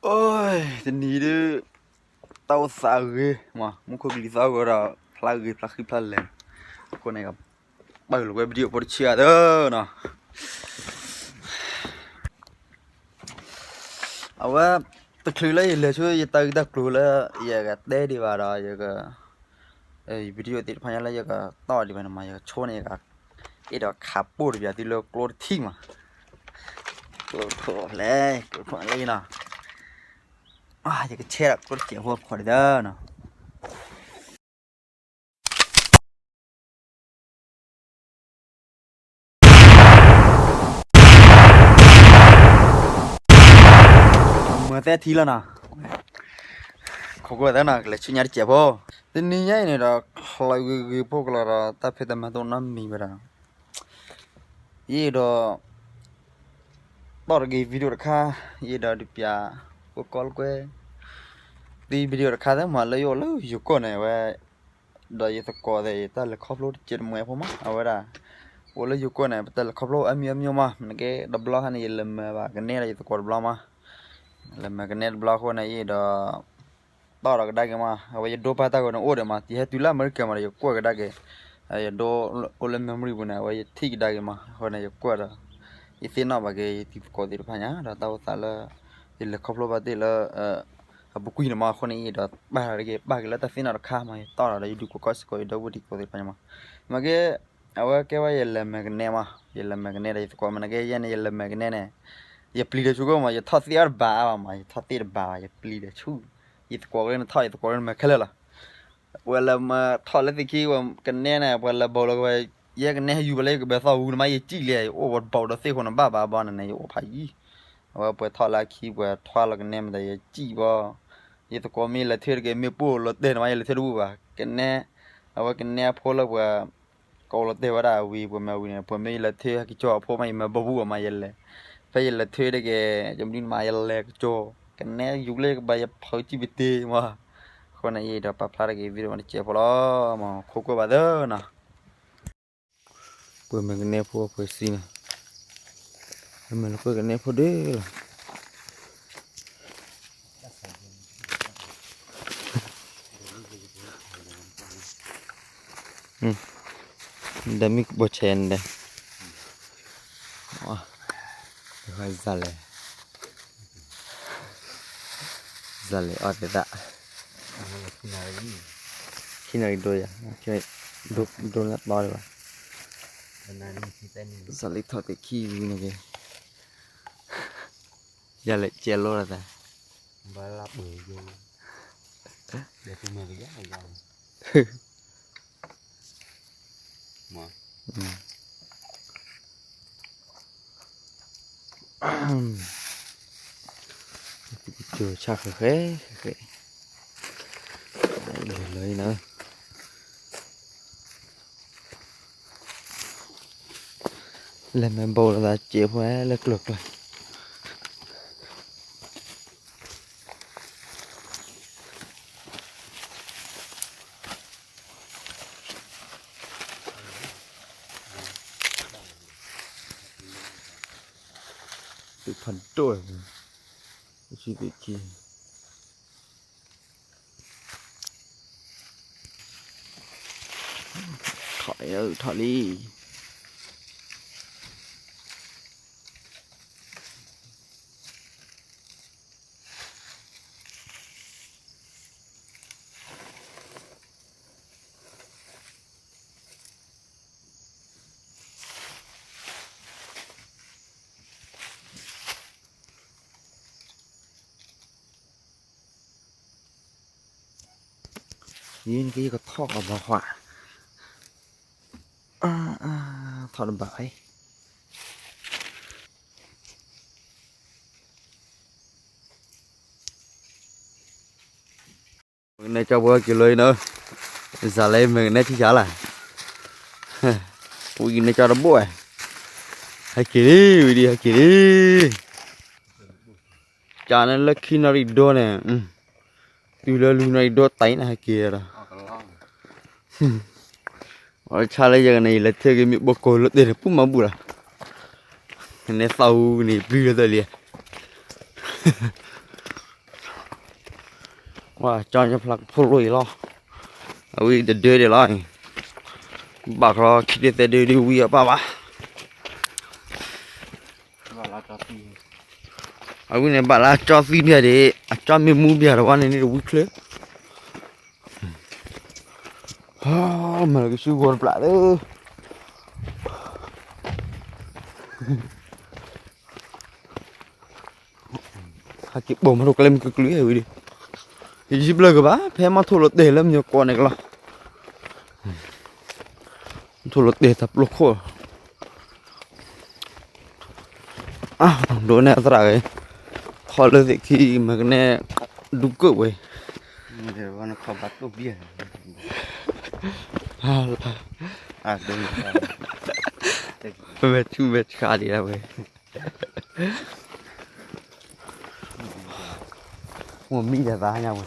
အိ တနံၤဒုး တၢ်အိၣ်သးဂ့ၤမး မူခိၣ်ကလံၤသီၣ်ဂီၤဒီး ဖျါဂ့ၤဖျါဃံဖျါလဲၣ်, အဃိန့ၣ် ပာ်ဂ့ၤလိာ်ကွဲ video ဖိတဆံဂၤသၢနီၤ. အဝဲ တချုးလၢယလဲၤဆူယတၢ်ဂ့ၢ်တၢ်ကျိၤလၢ ယကတဲဒံးဘၣ်ဒီး ယက video သ့ၣ်တဖၣ်ညါလၢယကတီၢ်ဒံးဘၣ်န့ၣ်မး ယကဆိန့ၣ် ယကအဲၣ်ဒိးခးပိၢ်တပျးသုလၢကျိတထံၣ်မး, ကျိဖိလဲၣ် ကျိဖိလဲၣ်နီၤ, ယကဆဲးဒီးကျိတစဲးဖိဖီဒံးနီၤ. မၤသဲထံလီၤနီၤ, ခိၣ်ကိၢ်သဲနီၤ ကလဲၤဆူညါတစဲးဖိ, တနံၤညါအံၤန့ၣ်ဒီး ချၢးဂ့ၤဂ့ၤဖိကလီၤဒီး တၢ်ဖံးတၢ်မၤတအိၣ်နီတမံၤဘၣ်ဒီး ယအဲၣ်ဒိး တီၢ်တဂ့ၤ video တခါ, ယအဲၣ်ဒိးဒုးပျး ကိးကီလိာ်ကွဲ သု video တခါသ့ၣ်မး လၢယအိၣ်လၢယိၤကီၢ်န့ၣ်ဝဲ ဒီးယသကိးသ့ၣ် ယတၢ်လဲၤခီဖျိတစဲးတမှဲၤဖိမး အဝဲဒၣ် အိၣ်လၢယိၤကီၢ်န့ၣ် ပတၢ်လဲၤခီဖျိအါမံၤအါမံၤမး, နကဲတဘျီခါန့ၣ် ယလဲၤမၤဘၣ်ကနဲဒီးယသကိးတဘျီမး, လဲၤမၤကနဲတဘျီအဃိန့ၣ် ယအဲၣ်ဒိး တီၢ်ဒီးကဒါက့ၤမး, အဝဲယဒိပၢ်တၢ်ဂီၤန့ၣ်အိၣ်ဒီးမး ယဟဲတုၤလၢအမဲရကၤမးဒီး ယကွၢ်ကဒါက့ၤ, ယဒိအိၣ်လၢ memory ပူၤန့ၣ် အဝဲယထံၣ်ကဒါက့ၤမး, အဃိန့ၣ် ယကွၢ်ဒီး ယသ့ၣ်နီၣ်ဘၣ်က့ၤ ယတံၤသကိးသ့ၣ်တဖၣ်ညါ ဒီးတၢ်အိၣ်သးလၢ ယလဲၤခီဖျိဘၣ်တ့ၢ်လၢ အပူၤကွံာ်န့ၣ်မး, အဃိန့ၣ် ယအဲၣ်ဒိးပာ်တဂ့ၤ ပာ်က့ၤလၢတၢ်သ့ၣ်နီၣ်တခါမး, ယတီၢ်ဒီး ဒီးယဒုးကိးကီစ့ၢ်ကီး ယဒီပုၢ်ဝဲၢ်တံၤသကိးသ့ၣ်တဖၣ်ညါမး, မ့ၢ်က့ အဝဲကဲဝဲယလဲၤမၤကနဲမး, ယလဲၤမၤကနဲဒီးယသကိးမး, နကဲယဲန့ၣ် ယလဲၤမၤကနဲန့ၣ် ယပျံၤဒီးဆူၣ်ကိၣ်မး, ယထီၣ်သ့ၣ်အီၣ်တဘၣ်အါဘၣ်မး, ယထီၣ်သ့ၣ်တဘၣ်ဘၣ်, ယပျံၤဒီးဆူၣ်, ယသကိးက့န့ၣ်ထီၣ် ယသကိးက့န့ၣ်မၤခဲလၢာ်လီၤ. ပှၤလဲၤမၤထီၣ်လၢသ့ၣ်ခံ ပှၤကနဲန့ၣ် ပှၤလဲၤဘီၣ်လီၤကဝဲ, ယဲကနဲဟဲယူၤဘၣ်လၢယကဘဲသီၣ်ဝူန့ၣ်မး ယစံၣ်လံ, ယအိၣ်ဝဲတဘီၣ်ဒီးသ့ၣ်ဃိန့ၣ် ဘၣ်ဘၣ်ဘၣ်န့ၣ်န့ၣ် ယအိၣ်ဖးယံၤ, အဝဲပှၤထီၣ်လၢအခံ ပှၤထွါလီၤကနဲမးဒီး ယစံၣ်ဘၣ်, ယသကိးမ့ၢ်လဲၤထၢတက့ၢ် မ့ၢ်ပိၢ်လီၤတဲာ်န့ၣ်မး ယလဲၤထၢတဘူၣ်ဘၣ်, ကနဲ, အဝဲကနဲအဖိလၢပှၤ ကအိၣ်လီၤတဲာ်ဝဲဒၣ်ဝံၤ ပှၤမၤဝံၤန့ၣ် ပှၤမ့ၢ်ယလဲၤထၢဟဲကစီၤအဖိမး ယမၤဘီဘူၣ်အီၤမး ယလဲၤ, ဖဲယလဲၤထၢတက့ၢ် ယမနုၤမး ယလဲၤကစီၤ, ကနဲယူၤလၢယကဘၣ်ယဖုးစံၣ်ပတ့မး, အဃိန့ၣ် ယအဲၣ်ဒိးပာ်ဖျါတဂ့ၤ video မးတစဲးဖိလီၤ, မ့ၢ်ခိၣ်ကွဲဘၣ်သၢနီၤ ပှၤမၤကနဲဖိအပှဲၤစံနီၤ, မၤလၢပှၤကနဲဖိဒၢလီၤ, ဒီးမ့ၢ်ကဘီၣ်ဆဲးန့ၣ်ဒီး, စၤလဲၣ်, စၤလဲၣ်အီၣ်တသး, ခံနီၤဒိယၤ, ဒိလၢတီဒံးဘၣ်, စၤလဲၣ်ထီၣ်သ့ၣ်ခံဝံၤန့ၣ်က့ၤ, ယၤလဲၣ်ကဲလိာ်သး, ဘၣ်လၢပှဲၤယိ, ယသူမၤကယၤယၤ, ကၠိဆၣ်ဃဲဃဲ, ဃဲဃဲ, လၢလၢအံၤနၤ, လဲၤမၤဘီၣ်လိာ်သးစဲးဖိလၢကျၢၤကျၢၤ သုးဖးဒိၣ်, သုးခံ, ထီၣ်လံ, ထီၣ်လံ. ယကထီၣ်ကဘၣ်ဃး, ထီၣ်တဘၣ်အံၤ မ့ၢ်ကနဲကၠီပှၤက့ၤလီၤအံၤနီၤ, စၤလဲၣ်မ့ၢ်ကနဲထံဆးလၢ်, ပူၤကနဲကၠီတဘိၣ်ဝဲ, ဟဲက့ၤလံ ဝံၤဒံး ဟဲက့ၤလံ, ကန့ၣ်လၢခံနီၣ်ရံၣ်ဒိန့ၣ်, တုၤလၢလွံၢ်နီၣ်ရံၣ်ဒိတၢ်အံၤန့ၣ် ဟဲက့ၤဒီး အဆါလၢယကန့ၣ် ယလဲၤထၢက့ၤမ့ၢ်ဘီကိးလၢတဲာ်န့ၣ် ပူၤမၤဘူၣ်လီၤ, ကနဲသီၣ်ဟူကန့ၣ် ပျံၤလၢတၢ်လံ, ဝဲကၠီညါဖျါကဖိလိအံၤလီၤ, အဝဲတဒၢဒံးလီၤ, ဘၣ်ခီခံဒုသၢဒုဒုဝံၤအပၢ်ဘၣ်, အဝဲန့ၣ်ဘၣ်လၢကၠီသံဘၣ်ဒံး, အကၠီမ့ၢ်မူဘၣ်ဒီးဝဲန့ၣ်န့ၣ်တဝံၤချၢ, မၤလၢကဆူဂီၤတပျးလၢ ဟဲက့ၤပိာ်မၤလိကျဲမုၢ်ကကျုၤဝံၤဒီး, ယံာ်ဘျၢကဘၣ် ဖဲမီထိၣ်လီၤတဲာ်လၢမညီကိးန့ၣ်ကလီၤ, မီထိၣ်လီၤတဲာ်တၢ်ပျိခိၣ်, ဒိးနဲၣ်သရၣ်ဂ့ၤ, ခီလၢသ့ၣ်ခံ မ့ၢ်ကနဲ ဒူကၢၣ်ဝဲ, ဝဲဆူဝဲဆါဒံးဝဲ မ့ၢ်မံဒီးသးညါဝဲ,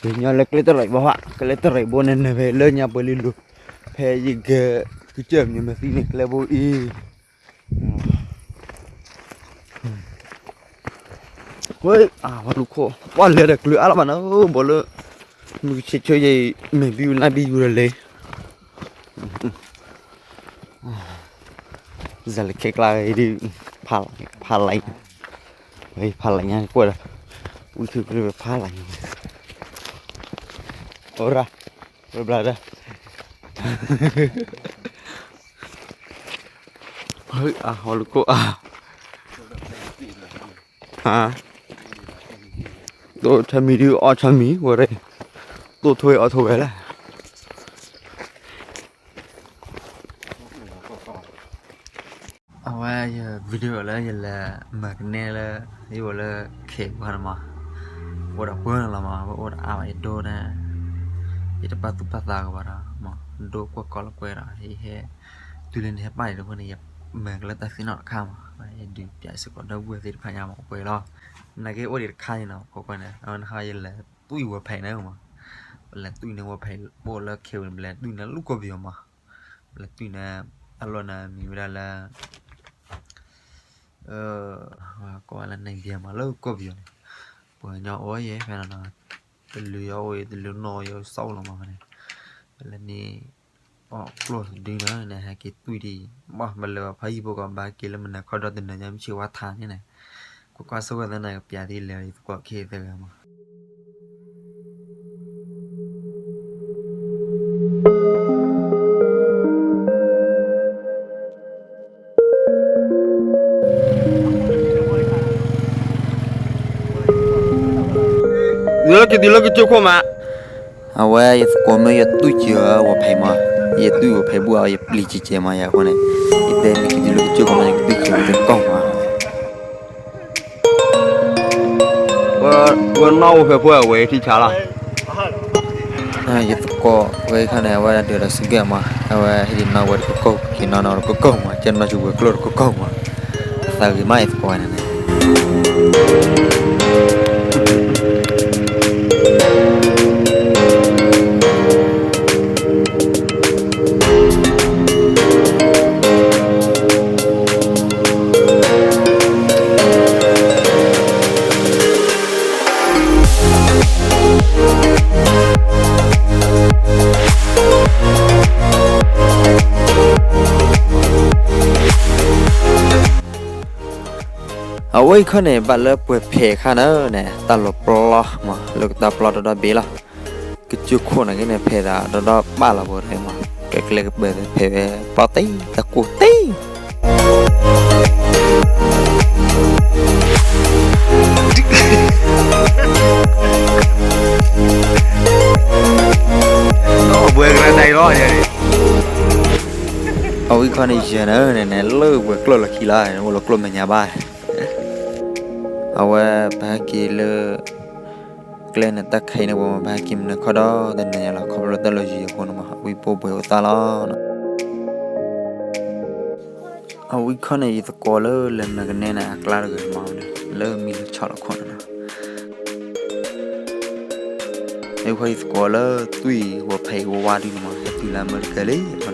ပညီလၢကျဲတရံးဘိဟါ ကျဲတရံးဘိန့ၣ် နၢ်ဖဲလၢညါပှဲၤလံလိၤ, ဖဲယကဲ ကစၢၢ်မညီမသံန့ၣ် ကျဲဘိအံၤ, ဝဲ အဝဲလူၤခိၣ် ပှၤလဲၤဒီးကျုၤအါလီၤဘၣ်နီၤ ဘီလၢ မုၢ်ကဆ့ဆိယဲအံၤ မ့ၢ်ဘံနါဘံယူၤဒီးလဲၤ စးလၢခဲကျါဒ် ဖးလံ, ဖးလံညါကွၢ်ဒီး ဝံထုကဖးလံ, အိၣ်ရၣ်, အိၣ်ဘျါဒီး အဝဲလူၤခိၣ်အါ, တိၢ်ထီၣ်မံဒုးအီၣ်ထီၣ်မံဝဲရ့ၣ်, တိၢ်ထိၣ်ဝဲအီၣ်ထိၣ်ဝဲလၢ အဝဲယ video လၢယလဲၤမၤကနဲလၢ ယအိၣ်လၢ ခ့ပူၤန့ၣ်မး, အိၣ်ဒီးပှၢ်န့ၣ်လီၤမး ဝဲအိၣ်ဒီးအါဘၣ်ယဒိန့ၣ်, ယတပာ်သူၣ်ပာ်သးကဘၣ်ဒီးမး, ဒိကွၢ်ကီလၢကွဲဒီး ယဟဲ တုၤလၢနဟဲပာ်ယၤတဖၣ်န့ၣ် ယမၤကလၢတၢ်သ့ၣ်နီၣ်တခါမး, ယဒုးပျးစ့ၢ်ကီးဒီပုၢ်ဝဲၢ်သ့ၣ်တဖၣ်ညါမး ကွဲးလီၤ, နာ်က့အိၣ်ဒံးတခါန့ၣ်နီၤ ကွၢ်ကွၢ်န့ၣ် အဝဲနဟါယလဲၤတွံၢ်ဝဲၤဖဲးန့ၣ်မး, ပလဲၤတွံၢ်န့ၣ်ဝဲၤဖဲး ပအိၣ်လၢခ့ပူၤန့ၣ် ပလဲၤတွံၢ်န့ၣ်လူၢ်ကီၢ်ပယီၤမး, ပလဲၤတွံၢ်န့ၣ် အလီၢ်န့ၣ်မံၤဝဲဒၣ်လၢ ကိးဝဲလၢ နံၣ်ဘံမး လၢကီၢ်ပယီၤန့ၣ်, ပှၤကညီအိၣ်ယဲဖဲန့ၣ်နီၤ, တလုာ်ယီၤအိၣ်အံၤ တလုာ်နီၣ်ယီၤ စီအိၣ်လီၤမးဖဲန့ၣ်, ပလဲၤန့ၣ် အီၣ်ကျိၣ်တဒုန့ၣ် နဟဲက့ၤတွံၢ်ဒံး, ဘၣ်မၤလၢၤဘၣ်ဖးယံၢ်ဖိကီး ဘၣ်က့ၤလၢမနၤခီဒီးတနၤညါ မုၢ်ဆ့ၣ်ဝါထးန့ၣ်န့ၣ်, ကွၢ်ကွၢ်ဆိဝဲသနာ်က့ ပျးသံလဲၤ ယသကိးခ့သၢဂၤမး လၢက့ၤတုၤလၢကစၢၢ်ခိၣ်မး, အဝဲယသကိးမ့ၢ်ယတွံၢ်စၢၤဝဲၤဖဲးမး, ယတွံၢ်ဝဲၤဖဲးဘူၣ်အီၤ ယပျံၤကဲကဲမးယၤအဃိန့ၣ်, ယတဲမ့ၢ်က့ၤတုၤလၢကစၢၢ်ခိၣ်မး ယကတွံၢ်စၢၤဝဲၤဖဲးကီၢ်မး ဝဲနီၣ်အိၣ်ဖဲဖိအဝဲထံဆါလီၤ, ယသကိးဝဲခါန့ၣ် အဝဲဒၣ်ဒုးဒီးစံးကဲမး, အဝဲဟ့ၣ်ဒံးနီၣ်ဝဲတကကိၢ် က့ၤနီၣ်နီၣ်တကကိၢ်မး, ကဲနီၣ်စူၤဝဲၤကျိၣ်တကကိၢ်မး, အသးဂ့ၤမးယသကိးဝဲန့ၣ်န့ၣ် အဝဲအံၤခီန့ၣ် ဘၣ်လၢပှဲၤဖဲးအခါန့ၣ်န့ၣ် တၢ်လီၤပျီမး လၢကတၢ်ပျီဒီဒီဘ့ၣ်လီၤ. ကစၢၢ်ခိၣ်နာ်က့န့ၣ် ဖဲးသးဒီဒီဘၣ်လီၤပှဲၤမး ကဲကျဲကပၤဖဲးဝဲ ပျီတ့ၢ်တၢ်ကိၢ်တ့ၢ် ဘှဲကရၢဒၣ်အံၤလီၤ အဝဲခီန့ၣ်ယဲၢ်န့ၣ်န့ၣ် လၢဝဲၤကျိၣ်လီၢ်ခံလီၤ အိၣ်လီၤကျိၣ်မဲာ်ညါဘၣ် အဝဲပဟဲက့ၤလၢ ကျဲန့ၣ်တၢ်ခဲအံၤန့ၣ် ပှၤမ့ၢ်ပဟဲက့ၤမနုၤခီဒီး တနံၤညါလီၤ ခီဖျိလၢတၢ်လီၢ်ယံၤအဃိန့ၣ်မး ဝံပိၢ်ပှဲၤအိၣ်သၣ်လီၤ. အဝဲခီန့ၣ် ယသကိးလၢလဲၤမၤကနဲန့ၣ် အကျါတဂၤမးန့ၣ် လၢမံၤလၢဆီၣ်လီၤခိၣ်န့ၣ်လီၤ. အဝဲခီယသကိးလၢတွံၢ်ဝဲၤဖဲးဝါဝါဒုန့ၣ်မး ဟဲတုၤလၢအမဲရကၤလံ